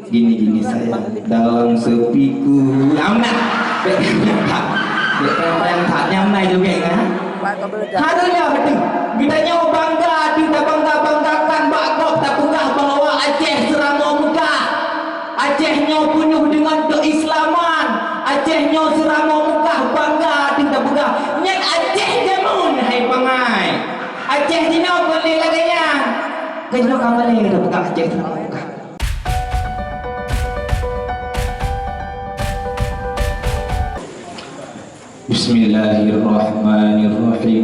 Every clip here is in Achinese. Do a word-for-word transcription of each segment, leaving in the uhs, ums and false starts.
Gini-gini saya dalam sepiku. Amna. Bek yang tak, bek yang tak nyamai juga kan? Harus ya betul. Kita nyoe bangga, kita bangga-banggakan bak gob tapeugah bahwa Aceh seuramoe Mekah. Aceh nyoe peunuh dengan keislaman. Aceh nyoe seuramoe Mekah bangga kita peugah. Nyan Aceh jameun hai pangai. Aceh jinoe kon lé lagée nyan. Keunoe ka malée tapeugah Aceh seuramoe Mekah. Bismillahirrahmanirrahim.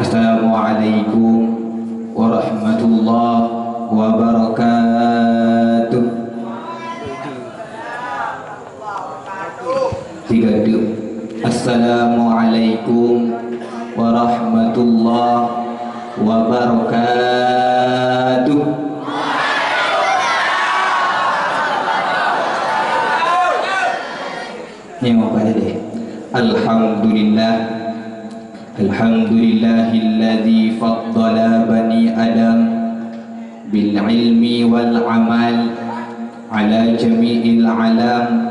Assalamualaikum warahmatullahi wabarakatuh. Tiga tu. Assalamualaikum warahmatullahi wabarakatuh. Nyoe apa jadi? Alhamdulillah. Alhamdulillahilladzi faddala bani Adam bil ilmi wal amal ala jami'il alam.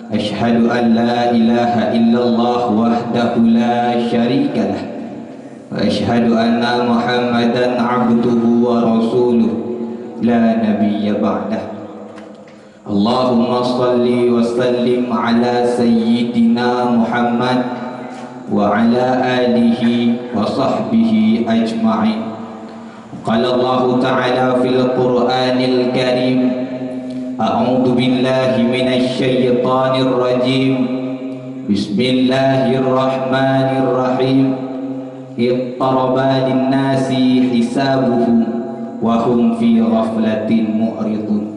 Asyhadu an la ilaha illallah wahdahu la syarikalah. Wa asyhadu anna Muhammadan abduhu wa rasuluh la nabiyya ba'dah. Allahumma shalli wa sallim ala sayyidina Muhammad wa ala alihi wa sahbihi ajma'in. Qala Allahu ta'ala fil Qur'anil Karim, a'udzu billahi minasy syaithanir rajim. Bismillahirrahmanirrahim. Iqtaraba lin-nasi hisabuhum wa hum fi ghaflatin mu'ridun.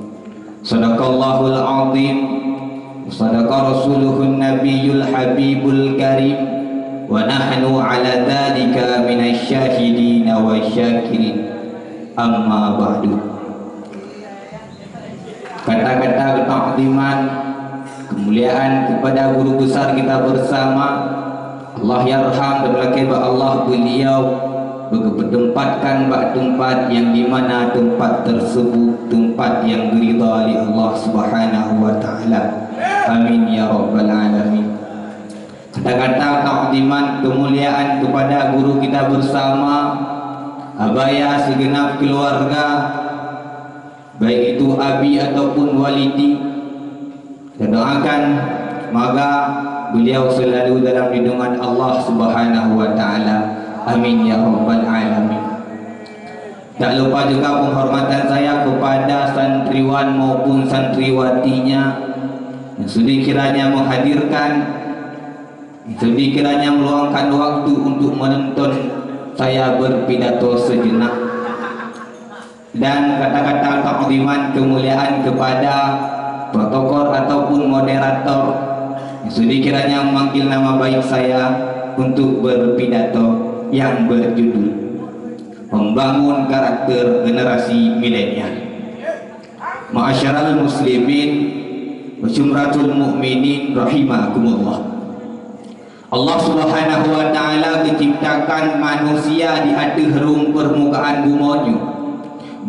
Sadaqallahul azim, wa sadaqa rasuluhun nabiyul habibul karim, wa nahnu ala dzalika minasy syahidin wasy syakirin. Amma ba'du. Kata-kata ketakziman, kemuliaan kepada guru besar kita bersama, Allahyarham, dan lakée bak Allah, beliau geupeutempatkan bak teumpat nyang di mana teumpat tersebut teumpat nyang geuridha lé Allah Subhanahu wa Ta'ala. Amin ya rabbal alamin. Kata-kata takziman kemuliaan kepada guru kita bersama, Abaya segenap keluarga, baik itu abi ataupun walidi. Kita doakan, semoga beliau selalu dalam lindungan Allah Subhanahu wa Ta'ala. Amin ya rabbal alamin. Tak lupa juga penghormatan saya kepada santriwan maupun santriwatinya yang sudi kiranya menghadirkan, yang sudi kiranya meluangkan waktu untuk menonton saya berpidato sejenak. Dan kata-kata takziman kemuliaan kepada protokol ataupun moderator yang sudi kiranya memanggil nama baik saya untuk berpidato yang berjudul Membangun Karakter Generasi Milenial. Ma'asyiral muslimin wa syumratul mu'minin rahimakumullah. Allah Subhanahu wa Ta'ala geuciptakan manusia di ateueh rhueng peurmukaan bumoe nyoe,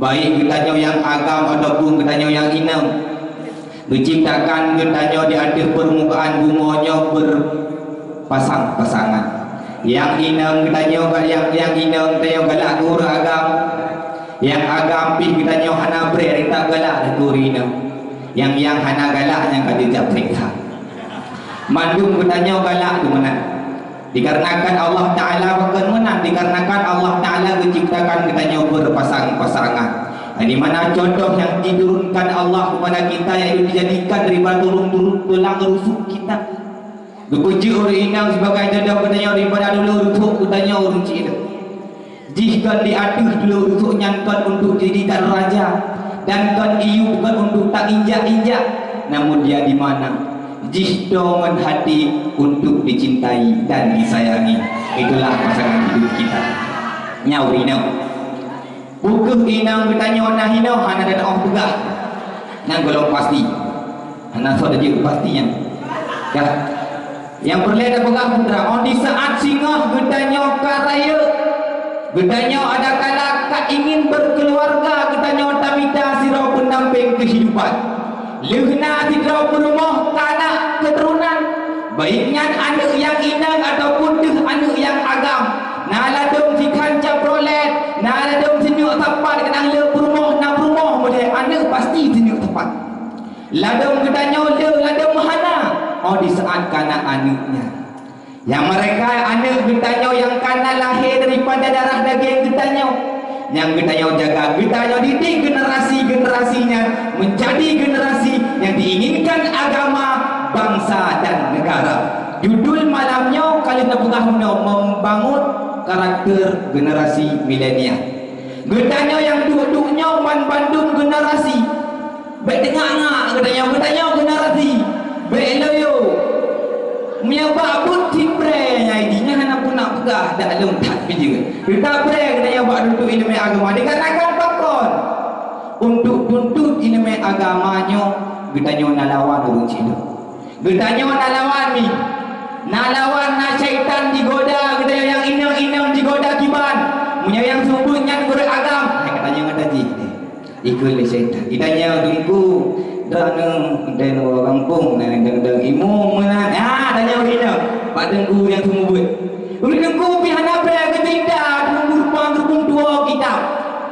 baik geutanyoe nyang agam ataupun geutanyoe nyang inong. Geuciptakan geutanyoe di ateueh peurmukaan bumoe nyoe beupasang-pasangan. Nyang inong geutanyoe, nyang, nyang inong geutanyoe galak keu ureueng agam. Nyang agam pih geutanyoe hana brek, teutab galak keu ureueng inong. Nyang, nyang hana galak nyang ka jijak peuriksa. Mandum geutanyoe galak tu meunan. Dikarenakan Allah Ta'ala bukan meunan, dikarenakan Allah Ta'ala geuciptakan geutanyoe beupasang-pasangan. Di mana contoh yang diturunkan Allah kepada kita, yaitu dijadikan daripada tulang-tulang tulang rusuk kita. Geupeujeuet ureueng inong sibagai jodoh geutanyoe daripada tulang rusuk geutanyoe ureueng cit. Jih kon di ateueh tulang rusuk nyan kon untuk jadi raja, dan kon iyup kon untuk tainjak-injak, namun dia di mana jih doh ngon hati untuk dicintai dan disayangi. Itulah pasangan hidup kita. Nyoe ureueng inong. Bukeuh inong geutanyoe na hinoe hana teutoh peugah. Nyan gohlom pasti. Hana soe tajeuet pasti nyan. Ka. Nyang peureulée tapeugah putra, oh, di saat singoh geutanyoe ka rayeuk, geutanyoe adakala ka ingin berkeluarga, geutanyoe tamita sidroe Sampéng keuhidupan. Lheueh na sidroe peurumoh ka na keuturonan, baik nyan aneuk nyang inong ataupun deuh aneuk nyang agam. Na ladôm sikhan Chevrolet, na ladôm sineuk sapat, keunong le peurumoh, na peurumoh meudeh aneuk pasti sineuk sapat. Ladôm geutanyoe le ladôm hana, oh di saat ka na aneuk nyan. Nyang mereka aneuk geutanyoe nyang ka na lahé daripada darah daging geutanyoe. Nyang geutanyoe jaga, geutanyoe didik generasi-generasi nyan menjadi generasi nyang diinginkan agama, bangsa dan negara. Judul malam nyoe ka lheueh tapeugah meunoe, membangun karakter generasi milenial. Geutanyoe nyang duek-duek nyoe ban bandum generasi. Bék teungak-ngak geutanyoe, geutanyoe generasi. Bék loyo. Meunyoe bak buet cit brée nyai jih, nyan hana peunak peugah dak lôn that pijeue. Teutab brée geutanyoe bak tuntut ileumèe agama. Dikarenakan pakon? Untuk tuntut ileumèe agama nyoe geutanyoe na lawan ureueng sidroe. Geutanyoe na lawan mi. Na lawan, na syaitan jigoda geutanyoe nyang inong-inong jigoda kiban. Meunyoe nyang seumeubeuet nyan gurée agam, hai geutanyoe ngon tajih. Ikheun lé syaitan. Geutanyoe teungku, droeneuh dan ureueng gampông, na dang-dang imum meunan. Ha, tanyoe inong. Bak teungku nyang seumeubeuet. Ureueng teungku pih hana bèe geutinda, teungku rupa geupeutuwo kitab.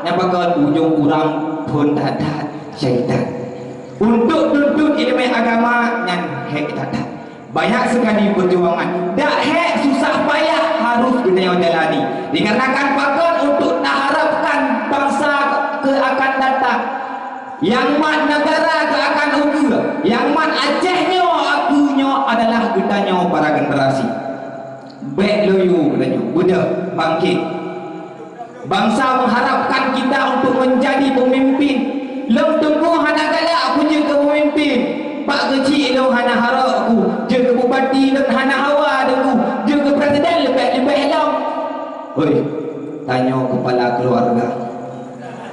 Nyang pakon ujong urang phon that-that syaitan. Untuk tuntut ileumèe agama nyan hék that-that. Banyak sekali perjuangan. Dak hék susah payah harus geutanyoe jalani. Dikarenakan pakon? Untuk taharapkan bangsa keu akan datang. Nyang mat negara keu akan ukeue. Nyang mat Aceh nyoe, aku nyoe adalah geutanyoe para generasi. Bék loyo geutanyoe. Beudôh, bangkit. Bangsa mengharapkan kita untuk menjadi pemimpin. Lôn teungku hana galak aku jeuet keu pemimpin. Pak keuchik lôn hana harok aku jeuet keu bupati, lôn hana hawa teungku jeuet keu presiden, leubeh-leubeh lom. Hoi, tanyoe kepala keluarga.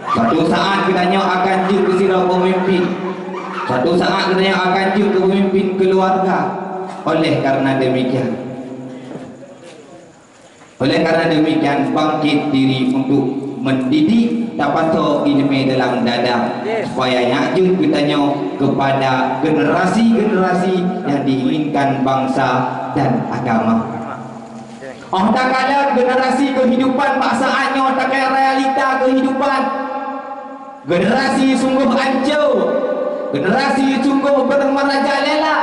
Suatu saat geutanyoe akan jeuet keu sidroe pemimpin. Suatu saat geutanyoe akan jeuet keu pemimpin keluarga. Oleh karena demikian, Oleh karena demikian, bangkit diri untuk mendidik, tapasoe ileumèe dalam dada, supaya nyak jeuet geutanyoe kepada generasi-generasi yang diinginkan bangsa dan agama. Óh takalon generasi kehidupan bak saát nyoe, takalon realita kehidupan. Generasi sunggoh ancô, generasi sunggoh bermerajalela.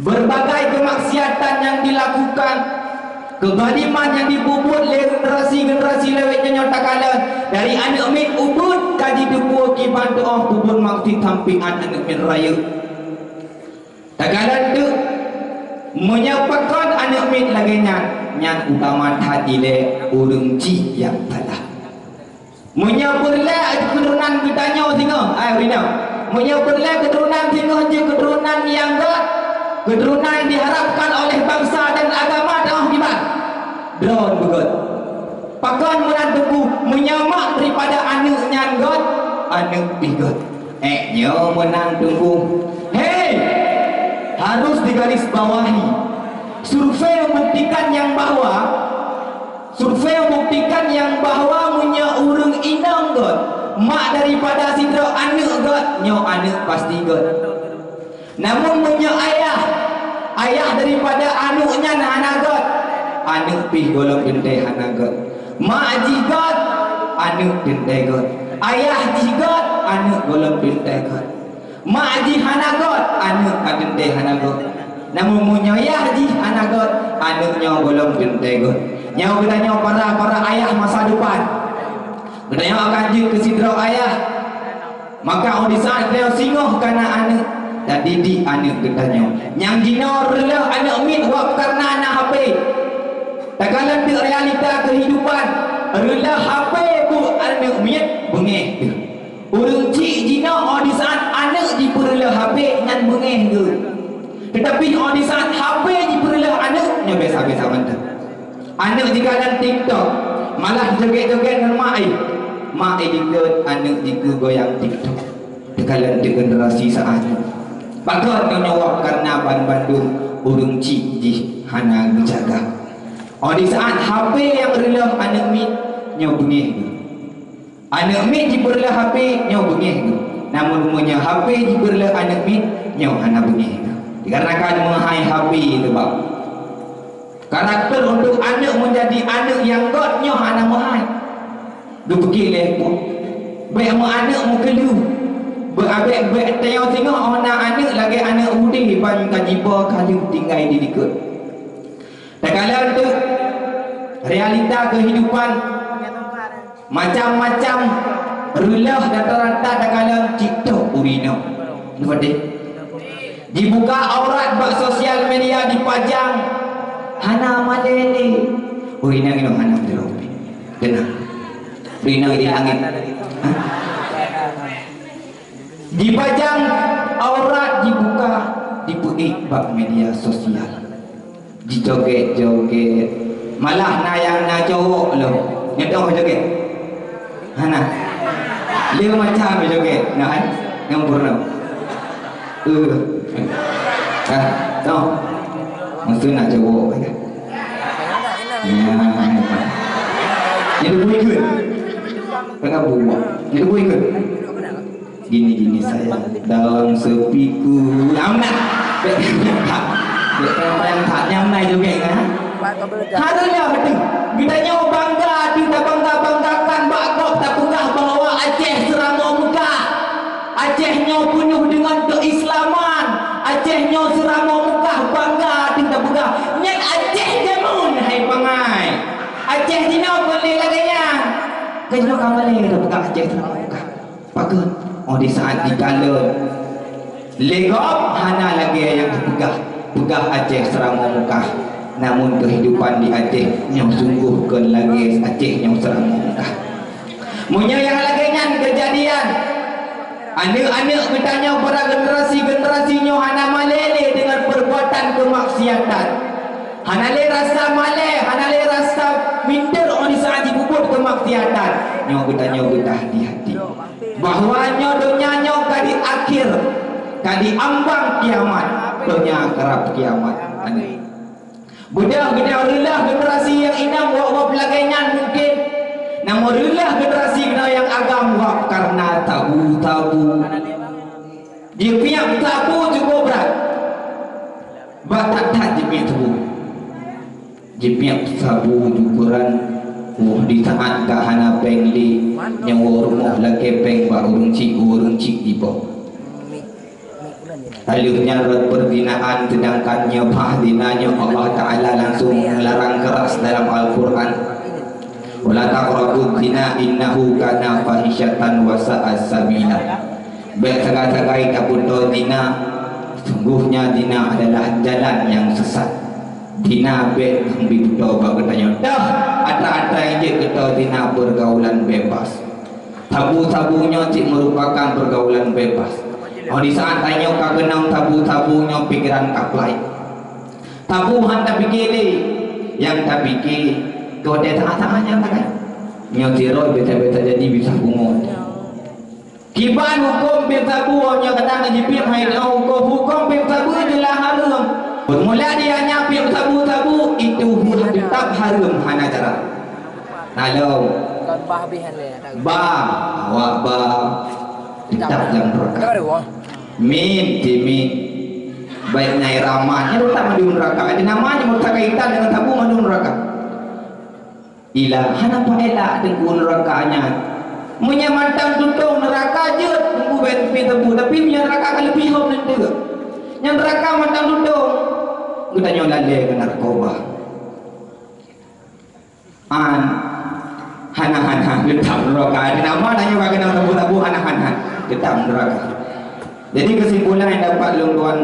Berbagai kemaksiatan nyang dilakukan, kezaliman nyang jipeubuet lé generasi-generasi lawét nyoe takalon, dari aneuk miet ubit ka jiteupeue kiban tuoh peubuet maksiat sampoe aneuk miet rayeuk. Takalon teuk, meunyoe pakon aneuk miet lagée nyan, nyan utama that ilée ureuëng chik nyang salah. Meunyoe peureulée keuturonan geutanyoe singoh, ai, ureuëng inong. Meunyoe peureulée keuturonan singoh jeuet keuturonan nyang gét, keuturonan yang diharapkan oleh bangsa dan agama teuh kiban, droe beugét. Pakon meunan teungku, meunyoe mak daripada aneuk nyan gét, aneuk pih gét. Ék nyoe meunan teungku. Hei! Harus digarisbawahi. Survei membuktikan yang bahwa Survei membuktikan nyang bahwa meunyoe ureuëng inong gét, mak daripada sidroe aneuk gét, nyoe aneuk pasti gét. Namun meunyoe ayah, ayah daripada aneuk nyan hana gét, aneuk pih gohlom teuntée hana gét. Mak jih gét, aneuk teuntée gét. Ayah jih gét, aneuk gohlom teuntée gét. Mak jih hana gét, aneuk ka teuntée hana gét. Namun meunyoe yah jih hana gét, aneuk nyoe gohlom teuntée gét. Nyoe geutanyoe para-para ayah masa depan. Geutanyoe akan jeuet keu sidroe ayah. Maka óh di saát geutanyoe singoh ka na aneuk, tadidik aneuk geutanyoe. Nyang jinoe reuloh aneuk miet wab kareuna na H P. Takalon teuk realita kehidupan, reuloh H P buet aneuk miet beungéh teuh. Ureuëng chik jinoe óh di saát aneuk jipeureuloh H P nyan beungéh geuh. Teutapi óh di saát H P jipeureuloh aneuk, nyoe biasa-biasa mantong. Aneuk jikalon TikTok, malah joget-joget ngon mak jih. Mak jih dikeue, aneuk jikeue goyang TikTok. Takalon teuk generasi saát nyoe. Pakon nyoe wab kareuna ban bandum ureuëng chik jih hana geujaga. Óh di saát H P nyang reuloh aneuk miet, nyoe beungéh geuh. Aneuk miet jipeureuloh H P, nyoe beungéh geuh. Namun meunyoe H P jipeureuloh aneuk miet, nyoe hana beungéh geuh. Dikarenakan meuhai H P teuh bak. Karakter untuk aneuk menjadi aneuk nyang göt nyoe hana meuhai. Geupike lé puih. Bék meuaneuk meukeuleuh. Bék abék bék tanyoe singoh óh na aneuk lagée aneuk udeb ban ka jiba ka lheueh tinggai di likot. Takalon teuk realita kehidupan macam-macam reuloh rata-rata takalon TikTok ureueng inong. Ngerti? Jibuka aurat bak sosial media dipajang hana malée lé. Ureueng inong hana meujroh. Tenang. Ureueng inong di langit. Ha? Dipajang aurat dibuka dipeuék bak media sosial. Jijoget-joget. Malah na nyang na cowok lom. Nyoe dong joget. Hana. Lé macam joget. Nah, hai. Nyang pernah. Eh. Ah, tong. Maksud nak cowok. Ya. Jadi boy ikut. Tengah buah. Jadi boy ikut. Gini-gini saya dalam sepiku. Nyam na. Dek payang that, dek payang that, nyam na juga kan? Harusnya betul. Geutanyoe bangga, tabangga-banggakan bak gob, tapeugah bahwa Aceh seuramoe Mekah. Aceh nyoe peunuh dengan keislaman. Aceh nyoe seuramoe Mekah, bangga tapeugah. Nyan Aceh jameun hai pangai. Aceh jinoe kon lé lagée nyan. Keunoe ka malée tapeugah Aceh seuramoe Mekah. Pakon? Oh, di saat dikalon lé gob hana lagée nyang geupeugah, peugah Aceh seuramoe Mekah. Namun kehidupan di Aceh nyoe sungguh kon lagée Aceh nyoe seuramoe Mekah. Meunyoe nyang lagée nyan keujadian, aneuk-aneuk geutanyoe para generasi-generasi nyoe hana malée lé deungon perbuatan keumaksiatan. Hana lé rasa malée, hana lé rasa minder óh di saat jipeubuet keumaksiatan. Nyoe geutanyoe beutahti-hati. Bahwa nyoe donya nyoe ka di akhir, ka di ambang kiamat. Donya karab kiamat. Aneuk. Beudôh geutanyoe reuloh generasi nyang inong wab-wab lagée nyan mungken. Namun reuloh generasi geutanyoe nyang agam wab karena tabu-tabu. Jipiep sabu cukup brat. Bak that-that jipiep sabu. Jipiep sabu ukuran, woe di saat ka hana péng lé, nyoe rumoh lakée péng bak ureuëng chik, ureuëng chik jiboh. Taleuh nyan rot perzinaan, sedangkan nyoe bah zina nyoe Allah Taala langsung melarang keras dalam Al-Quran. Wala taqrabuz zina innahu kana fahisyatan wa sa'a sabila. Bék sagai-sagai tapeutoe zina, sungguhnya zina adalah jalan yang sesat. Zina bék nyang jipeutoe bak geutanyoe. Dah, atra-atra nyang jeuet geutoe zina pergaulan bebas. Sabu-sabu nyoe cit merupakan pergaulan bebas. Oh, di saat tanyoe ka keunong sabu-sabu nyoe pikiran ka plai. Sabu han tapike lé, nyang tapike keu watée saat-saat nyang takai. Nyoe sidroe biasa-biasa jadi bisa pungo. Kiban huköm piep sabu nyoe kadang jipiep hai nyoe huköm, huköm piep sabu jeulaih hareuem. Beurmula di hanya piep sabu-sabu itu tetap hareuem hana cara. Lalu Kon bah habéh han lé. Ba, awak ba tetap lam neraka. Min, timin. Baik nai ramah, nyan tetap mandum neraka. Ada nama nyan murtaka hitam dengan sabu mandum neraka. Ila hana paela teungku neraka nyan. Meunyo mantong tutong neraka jeuet teungku baik tepi tebu, tapi meunyo neraka ka leubeh hom nan teuk. Nyan neraka mantong tutong. Geutanyoe lalée keu narkoba. An, hana-hana, tetap neraka. Ada nama tanyoe ka keunong sabu-sabu, hana-hana, tetap neraka. Jadi kesimpulan yang dapat lôn tuan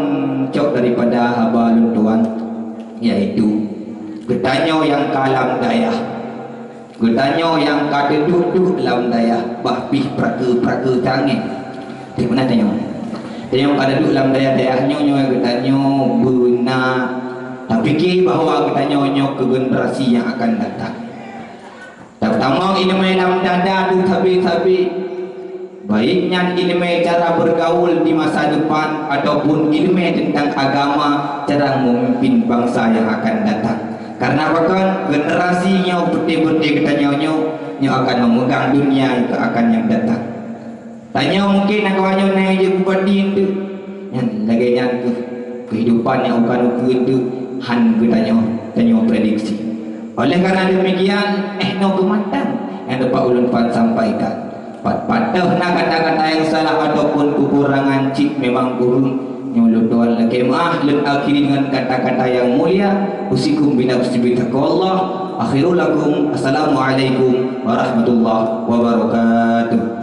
cok daripada haba lôn tuan, yaitu geutanyoe nyang ka lam dayah, geutanyoe nyang ka duduek-duek lam dayah, bah pih prakeue-prakeue tangéh. Di mana tanyoe? Tanyoe ka duduek lam dayah-dayah nyoe, nyoe geutanyoe beuna tapike bahwa geutanyoe nyoe keu generasi nyang akan datang. Tatamong ileumé lam dada teuh sabe-sabe, baik nyan ileumé cara bergaul di masa depan ataupun ileumé teuntang agama, cara memimpin bangsa nyang akan datang. Karena pakon? Generasi nyoe, beutôi-beutôi geutanyoe nyoe, Nyoe akan memegang dunia itu akan yang datang. Tanyoe mungkin akan nyoe na jeuet bupati enteuk. Nyan lagée nyan keuh kehidupan nyang uka-ukeue enteuk han geutanyoe tanyoe prediksi. Oleh karena demikian, eh, nyoe keuh mantong nyang dapat ulôn pan sampaikan. Pat-, pat teuh na kata-kata nyang salah ataupun kekurangan cit memang kureueng, nyoe lôn tuan lakée meuah, lôn akhiri dengan kata-kata yang mulia, usikum binafsi bitaqwallah. Akhirul lakum, assalamualaikum warahmatullahi wabarakatuh.